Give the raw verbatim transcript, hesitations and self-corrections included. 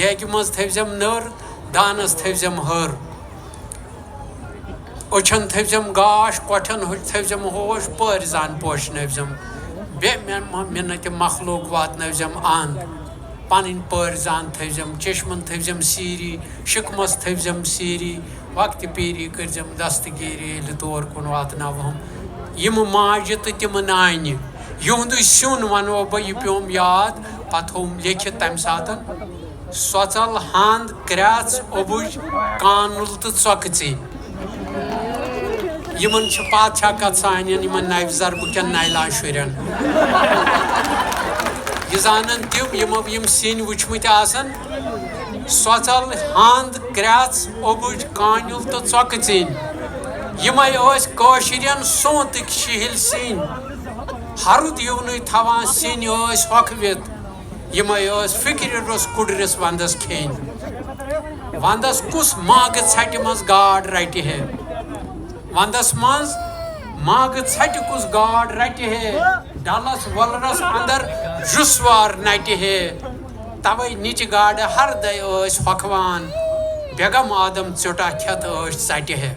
دیگہِ منٛز تھٲوزٮ۪م نٔر، دانَس تھٲوزٮ۪م ۂر۔ أچھن تھٲوزٮ۪م گاش، کۄٹھٮ۪ن ہُہ تھٲوزٮ۪م ہوش، پٲرۍ زان پوشنٲوزٮ۪م۔ بے مےٚ مہ-، مِنتہِ مخلوق واتنٲوزٮ۪م اَند۔ پنٕنۍ پٲرۍ زان تھٲوزٮ۪م، چشمن تھٲوزٮ۪م سیٖری، شِکمس تھٲوزٮ۪م سیٖری، وقتِ پیٖری کٔرزٮ۪م دستگیٖری، ییٚلہِ تور کُن واتناوہم۔ یِم ماجہِ تہٕ تِم نانہِ، یِہُنٛدُے سیُن ونو بہٕ، یہِ پیوم یاد، پتہٕ تھووُم لیکھِتھ تمہِ ساتن۔ سۄژل، ہند، کرٛٮ۪ژھ، اوٚبُج، کانُل تہٕ ژۄکہٕ ژِنۍ۔ یِمن چھِ پادشاہ کتھ سانٮ۪ن یِمن نوِ ضربہٕ کٮ۪ن نایلان شُرٮ۪ن۔ یہِ زانن تِم، یِمو یِم سِنۍ وٕچھمٕتۍ آسن۔ سۄژل، ہند، کرٛٮ۪ژھ، اوٚبُج، کانیُل تہٕ ژۄکہٕ ژِنۍ۔ یِمے ٲسۍ کٲشرٮ۪ن سونتٕکۍ شِہِلۍ سِنۍ۔ ہرُد یِونٕے تھاوان سِنۍ ٲسۍ ہۄکھوِتھ۔ یِمے ٲسۍ فِکرِ روٚس کُڈرِس ونٛدس کھیٚنۍ۔ ونٛدس کُس ماگہٕ ژھٹہِ منٛز گاڈ رٹہِ ہے؟ ونٛدس منٛز ماگہٕ ژھٹہِ کُس گاڈ رٹہِ ہے؟ ڈلس وۄلرس اندر جُسوار نٹہِ ہے۔ توے نِچہِ گاڈٕ ہر دے ٲسۍ ہۄکھوان۔ بیگم آدم ژیوٚٹا کھٮ۪تھ ٲسۍ ژٹہِ ہے۔